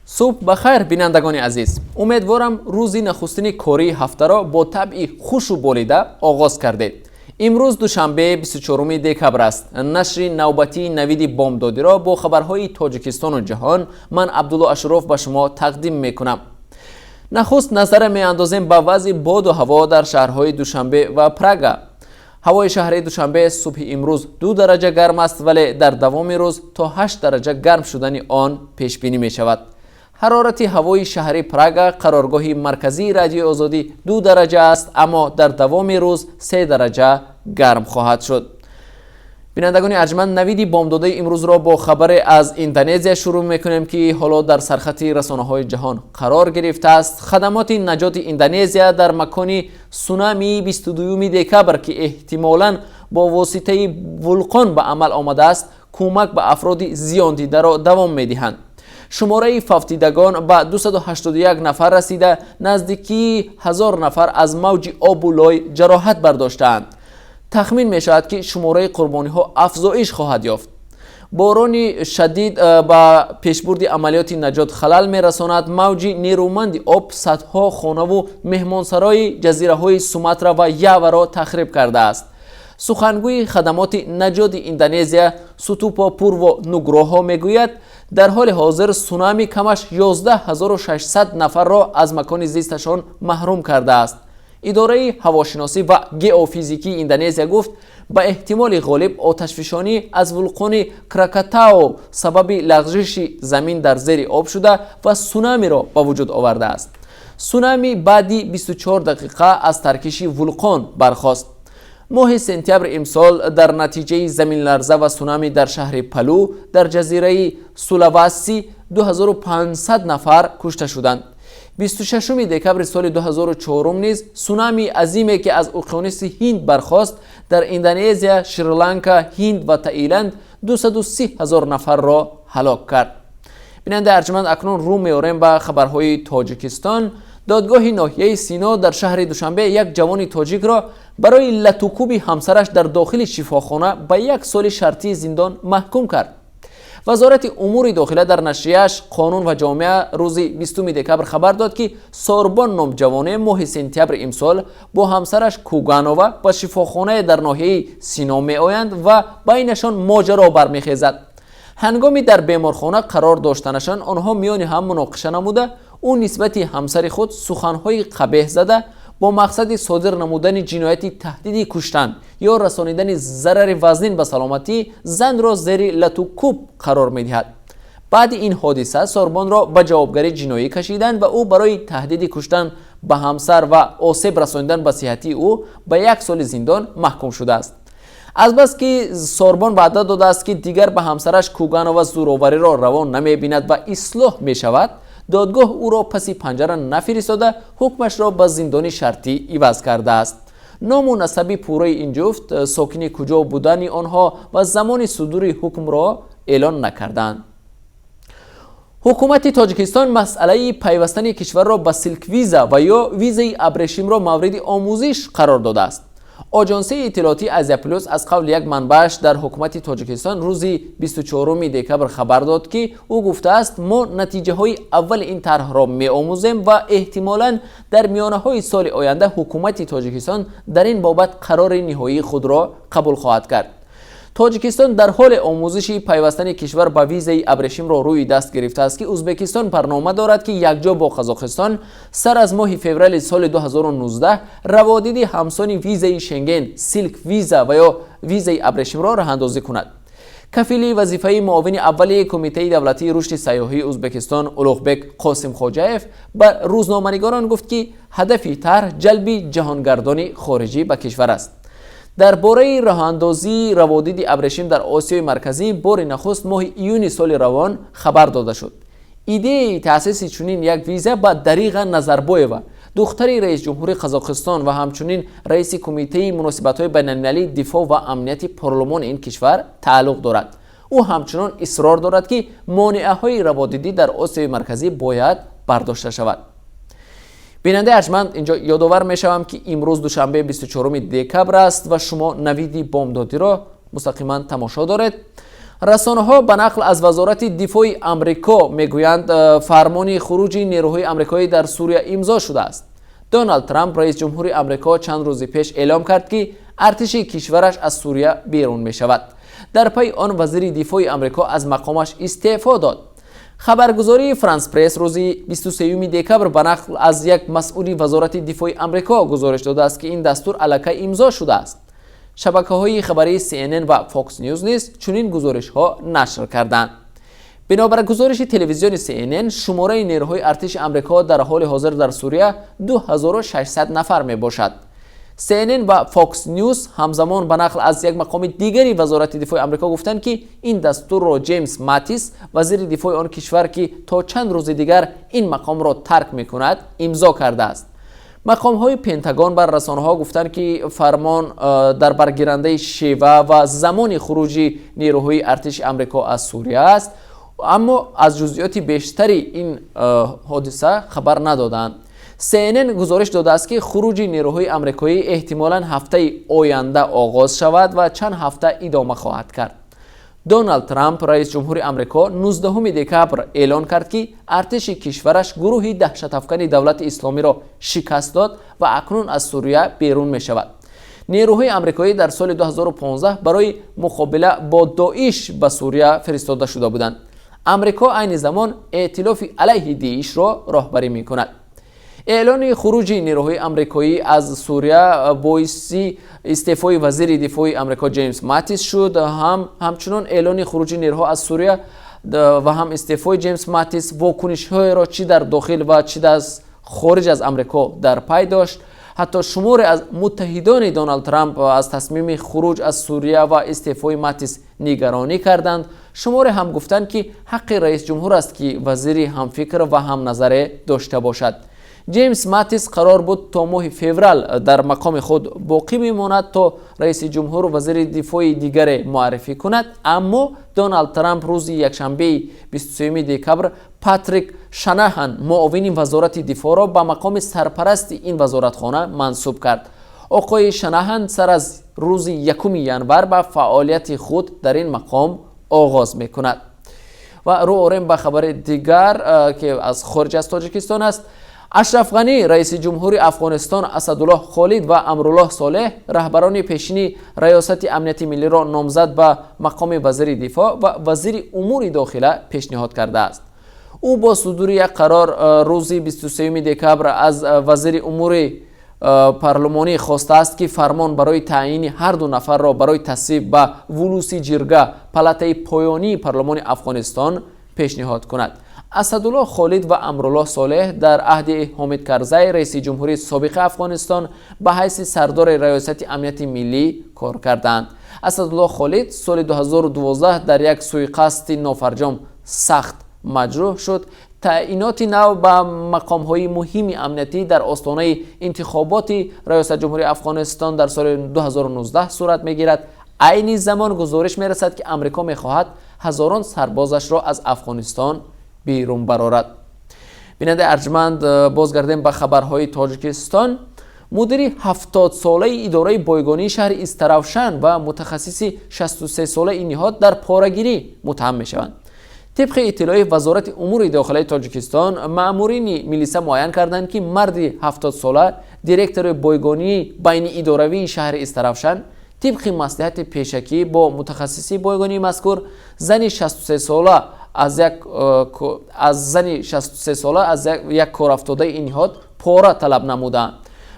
Субҳ ба хайр, бинандагони азиз. Умедворам, рӯзи нахустини кории ҳафтаро бо табъи хушу болида оғоз кардед. Имрӯз душанбе, 24 декабр аст. Нашри навбатии «Навиди бомдодиро» бо хабарҳои Тоҷикистону ҷаҳон ман, Абдулло Ашуров, ба шумо тақдим мекунам. Нахуст назара меандозем ба вазъи боду ҳаво дар шаҳрҳои Душанбе ва Прага. Ҳавои шаҳри Душанбе субҳи имрӯз 2 дараҷа гарм аст, вале дар давоми рӯз то 8 дараҷа гарм шудани он пешбинӣ мешавад. Ҳарорати ҳавои шаҳри Прага, қароргоҳи марказии Радиои Озодӣ, 2 дараҷа аст, аммо дар давоми рӯз 3 дараҷа гарм хоҳад шуд. Бинандагони арҷманд, «Навиди бомдодаи» имрӯзро бо хабаре аз Индонезия шурӯъ мекунем, ки ҳоло дар сархати расонаҳои ҷаҳон қарор гирифтааст. Хадамоти наҷоти Индонезия дар макони сунамии 22 декабр, ки эҳтимолан бо воситаи вулқон ба амал омадааст, кӯмак ба афроди зиёндидаро давом медиҳанд. Шумораи фавтидагон ба 281 нафар расида, наздикии 1000 нафар аз мавҷи обу лой ҷароҳат бардоштаанд. Тахмин мешавад, ки шумораи қурбониҳо афзоиш хоҳад ёфт. Борони шадид ба пешбурди амалиёти наҷот халал мерасонад. Мавҷи нерӯманди об садҳо хонаву меҳмонсарои ҷазираҳои Суматра ва Яваро тахриб кардааст. Сухангӯи хадамоти наҷоти Индонезия Сутупо Пурво Нугроҳо мегӯяд, дар ҳоли ҳозир сунами камаш 11 600 нафарро аз макони зисташон маҳрум кардааст. Идораи ҳавошиносӣ ва геофизикии Индонезия гуфт, ба эҳтимоли ғолиб оташфишонӣ аз вулқони Кракатао сабаби лағжиши замин дар зери об шуда ва сунамиро ба вуҷуд овардааст. Сунами баъди 24 дақиқа аз таркиши вулқон бархост. Моҳи сентябри имсол дар натиҷаи заминларза ва сунами дар шаҳри Палу дар ҷазираи Сулаваси 2500 нафар кушта шуданд. 26 декабри соли 2004 низ сунами азиме, ки аз уқёнуси Ҳинд бархост, дар Индонезия, Шри-Ланка, Ҳинд ва Таиланд 230 ҳазор нафарро ҳалок кард. Бинандаи арҷманд, акнун рӯ меорем ба хабарҳои Тоҷикистон. Додгоҳи ноҳияи Сино дар шаҳри Душанбе як ҷавони тоҷикро барои латукӯби ҳамсараш дар дохили шифохона ба як соли шартии зиндон маҳкум кард. Вазорати умури дохила дар нашрияаш «Қонун ва ҷомеа» рӯзи 20 декабр хабар дод, ки Сорбон ном ҷавоне моҳи сентябри имсол бо ҳамсараш Куганова ба шифохонае дар ноҳияи Сино меоянд ва байнашон моҷаро бармехезад. Ҳангоми дар беморхона қарор доштанашон онҳо миёни ҳам муноқиша намуда, ӯ нисбати ҳамсари худ суханҳои қабеҳ зада, бо мақсади содир намудани ҷинояти таҳдиди куштан ё расонидани зарари вазнин ба саломатӣ занро зери латукӯб қарор медиҳад. Баъди ин ҳодиса Сорбонро ба ҷавобгарии ҷиноӣ кашиданд ва ӯ барои таҳдиди куштан ба ҳамсар ва осеб расонидан ба сиҳатии ӯ ба як соли зиндон маҳкум шудааст. Азбаски Сорбон ваъда додааст, ки дигар ба ҳамсараш Куганова зӯровариро раво намебинад ва ислоҳ мешавад, додгоҳ ӯро паси панҷара нафиристода, ҳукмашро ба зиндони шартӣ иваз кардааст. Ному насаби пурраи ин ҷуфт, сокини куҷо будани онҳо ва замони судури ҳукмро эълон накарданд. Ҳукумати Тоҷикистон масъалаи пайвастани кишварро ба Силквиза ва ё визаи абрешимро мавриди омӯзиш қарор додааст. Оҷонсии иттилоотии «Азия Плюс» аз қавли як манбааш дар ҳукумати Тоҷикистон рӯзи 24 декабр хабар дод, ки ӯ гуфтааст, мо натиҷаҳои аввали ин тарҳро меомӯзем ва эҳтимолан дар миёнаҳои соли оянда ҳукумати Тоҷикистон дар ин бобат қарори ниҳоии худро қабул хоҳад кард. Тоҷикистон дар ҳоли омӯзиши пайвастани кишвар ба визаи абрешимро рӯи даст гирифтааст, ки Ӯзбекистон барнома дорад, ки якҷо бо Қазоқистон сар аз моҳи феврали соли 2019 раводиди ҳамсони визаи Шенген, Силк Виза ва ё визаи абрешимро роҳандозӣ кунад. Кафили вазифаи муовини аввали Кумитаи давлатии рушди сайёҳии Ӯзбекистон Улуғбек Қосимхоҷаев ба рӯзноманигорон гуфт, ки ҳадафи тарҳ ҷалби ҷаҳонгардони хориҷӣ ба кишвар аст. Дар бораи роҳандозии раводиди абрешим дар Осиёи Марказӣ бори нахуст моҳи июни соли равон хабар дода шуд. Идеяи таъсиси чунин як виза ба Дариға Назарбоева, духтари раисҷумҳури Қазоқистон ва ҳамчунин раиси Кумитаи муносибатҳои байналмилалӣ, дифоъ ва амнияти парлумони ин кишвар тааллуқ дорад. Ӯ ҳамчунон исрор дорад, ки монеаҳои раводидӣ дар Осиёи Марказӣ бояд бардошта шавад. Бинандаи арҷманд, инҷо ёдовар мешавам, ки имрӯз душанбе, 24 декабр аст ва шумо «Навиди бомдодиро» мустақиман тамошо доред. Расонаҳо ба нақл аз Вазорати дифои Амрико мегӯянд, фармони хуруҷи нерӯҳои амрикоӣ дар Сурия имзо шудааст. Доналд Трамп, раис ҷумҳури Амрико, чанд рӯзи пеш эълом кард, ки артиши кишвараш аз Сурия берун мешавад. Дар пайи он вазири дифои Амрико аз мақомаш истеъфо дод. Хабаргузории Франс Пресс рӯзи 23 декабр ба нақл аз як масъули Вазорати дифои Амрико гузориш додааст, ки ин дастур аллакай имзо шудааст. Шабакаҳои хабарии CNN ва Fox News низ чунин гузоришҳо нашр карданд. Бинобар гузориши телевизиони CNN, шумораи нерӯҳои артиши Амрико дар ҳоли ҳозир дар Сурия 2600 нафар мебошад. CNN ва Fox News ҳамзамон ба нақл аз як мақоми дигари Вазорати дифои Амрико гуфтанд, ки ин дастурро Ҷеймс Матис, вазири дифои он кишвар, ки то чанд рӯзи дигар ин мақомро тарк мекунад, имзо кардааст. Мақомҳои Пентагон бар расонаҳо гуфтанд, ки фармон дар баргирандаи шева ва замони хуруҷи нерӯҳои артиши Амрико аз Сурия аст, аммо аз ҷузъиёти бештари ин ҳодиса хабар надоданд. CNN гузориш додааст, ки хуруҷи нерӯҳои амрикоӣ эҳтимолан ҳафтаи оянда оғоз шавад ва чанд ҳафта идома хоҳад кард. Доналд Трамп, раис ҷумҳури Амрико, 19 декабр эълон кард, ки артиши кишвараш гурӯҳи даҳшатафкани Давлати Исломиро шикаст дод ва акнун аз Сурия берун мешавад. Нерӯҳои амрикоӣ дар соли 2015 барои муқобила бо Доиш ба Сурия фиристода шуда буданд. Амрико айни замон эътилофи алайҳи Диишро роҳбарӣ мекунад. Эълони хуруҷи нерӯҳои амрикоӣ аз Сурия боиси истеъфои вазири дифои Амрико Ҷеймс Матис шуд. Ҳамчунон эълони хуруҷи нерӯҳо аз Сурия ва ҳам истеъфои Ҷеймс Матис вокунишҳоеро чӣ дар дохил ва чӣ дар хориҷ аз Амрико дар пай дошт. Ҳатто шуморе аз муттаҳидони Доналд Трамп аз тасмими хуруҷ аз Сурия ва истеъфои Матис нигаронӣ карданд. Шуморе ҳам гуфтанд, ки ҳаққи раисҷумҳур аст, ки вазири ҳамфикр ва ҳамназаре дошта бошад. Ҷеймс Матис қарор буд то моҳи феврал дар мақоми худ боқӣ мемонад, то раиси ҷумҳур вазири дифои дигаре муаррифӣ кунад, аммо Доналд Трамп рӯзи якшанбеи 23 декабр Патрик Шанаҳан, муовини вазорати дифоъро, ба мақоми сарпарасти ин вазоратхона мансуб кард. Оқои Шанаҳан сар аз рӯзи 1 январ ба фаъолияти худ дар ин мақом оғоз мекунад. Ва рӯ орем ба хабари дигар, ки аз хориҷ аз Тоҷикистон аст. Ашраф Ғанӣ, раиси ҷумҳури Афғонистон, Асадуллоҳ Холид ва Амруллоҳ Солеҳ, раҳбарони пешини Раёсати амнияти миллиро номзад ба мақоми вазири дифоъ ва вазири умури дохила пешниҳод кардааст. Ӯ бо судури як қарор рӯзи 23 декабр аз вазири умури парлумонӣ хостааст, ки фармон барои таъйини ҳарду нафарро барои тасвиб ба Вулуси Ҷирга, палатаи поёнии парлумони Афғонистон, пешниҳод кунад. Асадуллоҳ Холид ва Амруллоҳ Солеҳ дар аҳди Ҳомид Карзай, раиси ҷумҳури собиқи Афғонистон, ба ҳайси сардори Раёсати амнияти миллӣ кор карданд. Асадуллоҳ Холид соли 2012 дар як сӯиқасди нофарҷом сахт маҷрӯҳ шуд. Таъиноти нав ба мақомҳои муҳими амниятӣ дар остонаи интихоботи раёсат ҷумҳурии Афғонистон дар соли 2019 сурат мегирад. Айни замон гузориш мерасад, ки Амрико мехоҳад ҳазорон сарбозашро аз Афғонистон берун барорад. Бинандаи арҷманд, бозгардем ба хабарҳои Тоҷикистон. Мудири 70-солаи идораи бойгонии шаҳри Истаравшан ва мутахассиси 63-солаи ин ниҳод дар порагирӣ муттаҳам мешаванд. Тибқи иттилои Вазорати умури дохилаи Тоҷикистон, маъмурини милиса муайян карданд, ки марди 70-сола, директори бойгонии байниидоравии шаҳри Истаравшан, тибқи маслиҳати пешакӣ бо мутахассиси бойгонии мазкур, зани 63-сола аз зани 63-сола аз як корафтодаи ин ниҳод пора талаб намуданд.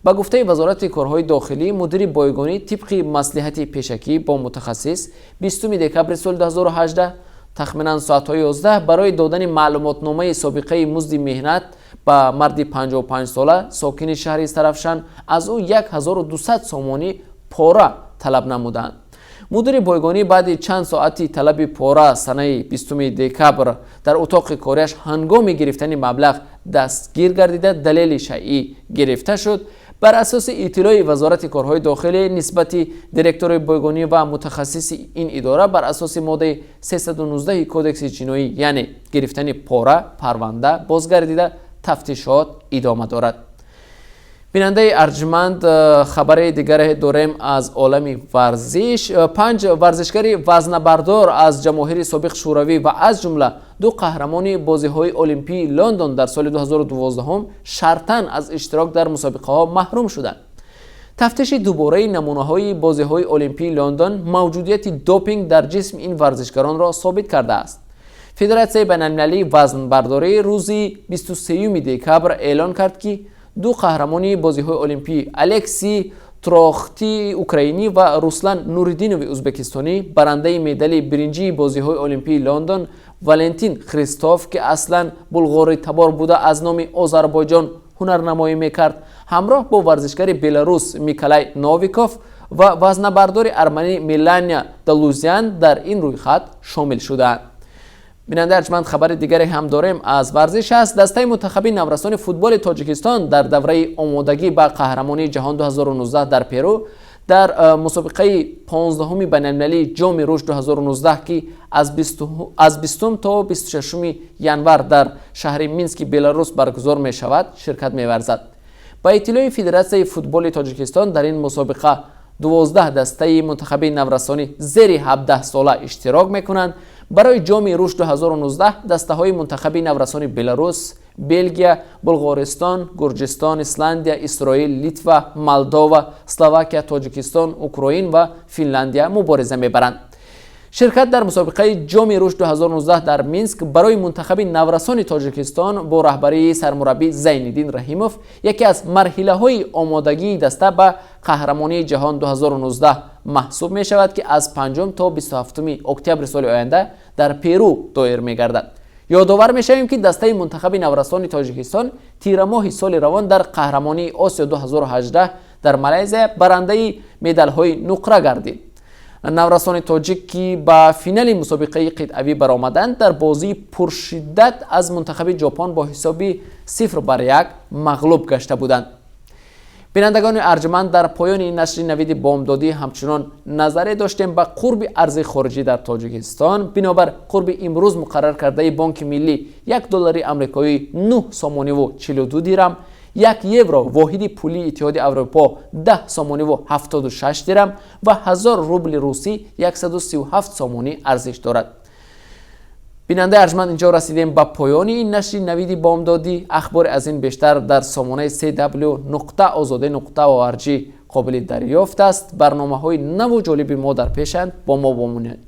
Ба гуфтаи Вазорати корҳои дохилӣ, мудири бойгонӣ тибқи маслиҳати пешакӣ бо мутахассис 20 декабри соли 2018 тахминан соатҳои 11 барои додани маълумотномаи собиқаи музди меҳнат ба марди 55-сола, сокини шаҳри Истаравшан, аз ӯ 1200 сомонӣ пора талаб намуданд. Мудири бойгонӣ баъди чанд соати талаби пора санаи 20 декабр дар утоқи кориаш ҳангоми гирифтани маблағ дастгир гардида, далели шайъӣ гирифта шуд. Бар асоси иттилои Вазорати корҳои дохилӣ, нисбати директори бойгонӣ ва мутахассиси ин идора бар асоси моддаи 319 Кодекси ҷиноӣ, яъне гирифтани пора, парванда бозгардида, тафтишот идома дорад. Бинандаи арҷманд, хабари дигаре дорем аз олами варзиш. Панҷ варзишгари вазнабардор аз ҷамоҳири собиқ Шӯравӣ ва аз ҷумла ду қаҳрамони бозиҳои Олимпии Лондон дар соли 2012 шартан аз иштирок дар мусобиқаҳо маҳрум шуданд. Тафтиши дубораи намунаҳои бозиҳои Олимпии Лондон мавҷудияти допинг дар ҷисми ин варзишгаронро собит кардааст. Федератсияи байналмилалии вазнбардорӣ рӯзи 23 декабр эълон кард, ки ду қаҳрамони бозиҳои олимпӣ, Алексий Трохти украинӣ ва Руслан Нуриддинови ӯзбекистонӣ, барандаи медали биринҷии бозиҳои Олимпии Лондон Валентин Христов, ки аслан булғоритабор буда, аз номи Озарбойҷон ҳунарнамоӣ мекард, ҳамроҳ бо варзишгари беларус Миколай Новиков ва вазнабардори арманӣ Мелания Далузян дар ин рӯйхат шомил шудаанд. Бинандаи арҷманд, хабари дигаре ҳам дорем, аз варзиш аст. Дастаи мунтахаби наврасони футболи Тоҷикистон дар давраи омодагӣ ба қаҳрамонии ҷаҳон 2019 дар Перу дар мусобиқаи 15-уми байналмилалии Ҷоми рушд 2019, ки аз 20 то 26 январ дар шаҳри Мински Беларус баргузор мешавад, ширкат меварзад. Ба иттилои Федератсияи футболи Тоҷикистон, дар ин мусобиқа 12 дастаи мунтахаби наврасонӣ зери 17 сола иштирок мекунанд. Барои Ҷоми рушд 2019 дастаҳои мунтахаби наврасони Беларус, Белгия, Булғористон, Гурҷистон, Исландия, Исроил, Литва, Молдова, Словакия, Тоҷикистон, Украин ва Финляндия мубориза мебаранд. Ширкат дар мусобиқаи Ҷоми рушд 2019 дар Минск барои мунтахаби наврасони Тоҷикистон бо раҳбарии сармураббӣ Зайниддин Раҳимов яке аз марҳилаҳои омодагии даста ба қаҳрамонии ҷаҳон 2019 маҳсуб мешавад, ки аз 5 то 27 октябри соли оянда дар Перу доир мегардад. Ёдовар мешавем, ки дастаи мунтахаби наврасони Тоҷикистон тирамоҳи соли равон дар қаҳрамонии Осиё 2018 дар Малайзия барандаи медалҳои нуқра гардид. Наврасони тоҷик, ки ба финали мусобиқаи қитъавӣ баромаданд, дар бозии пуршиддат аз мунтахаби Ҷопон бо ҳисоби 0-1 мағлуб гашта буданд. Бинандагони арҷманд, дар поёни ин нашри Навиди бомдодӣ ҳамчунон назаре доштем ба қурби арзи хориҷӣ дар Тоҷикистон. Бинобар қурби имрӯз муқаррар кардаи Бонки Миллӣ, 1 доллари амрикоӣ 9 сомониву 42 дирам, 1 евро, воҳиди пулии Иттиҳоди Аврупо, 10 сомониву 76 дирам ва 1000 рубли русӣ 137 сомонӣ арзиш дорад. Бинандаи арҷманд, инҷо расидем ба поёни ин нашри Навиди бомдодӣ. Ахбори аз ин бештар дар сомонаи cw.ozode.org қобили дарёфт аст. Барномаҳои наву ҷолиби мо дар пешанд, бо мо бомонед.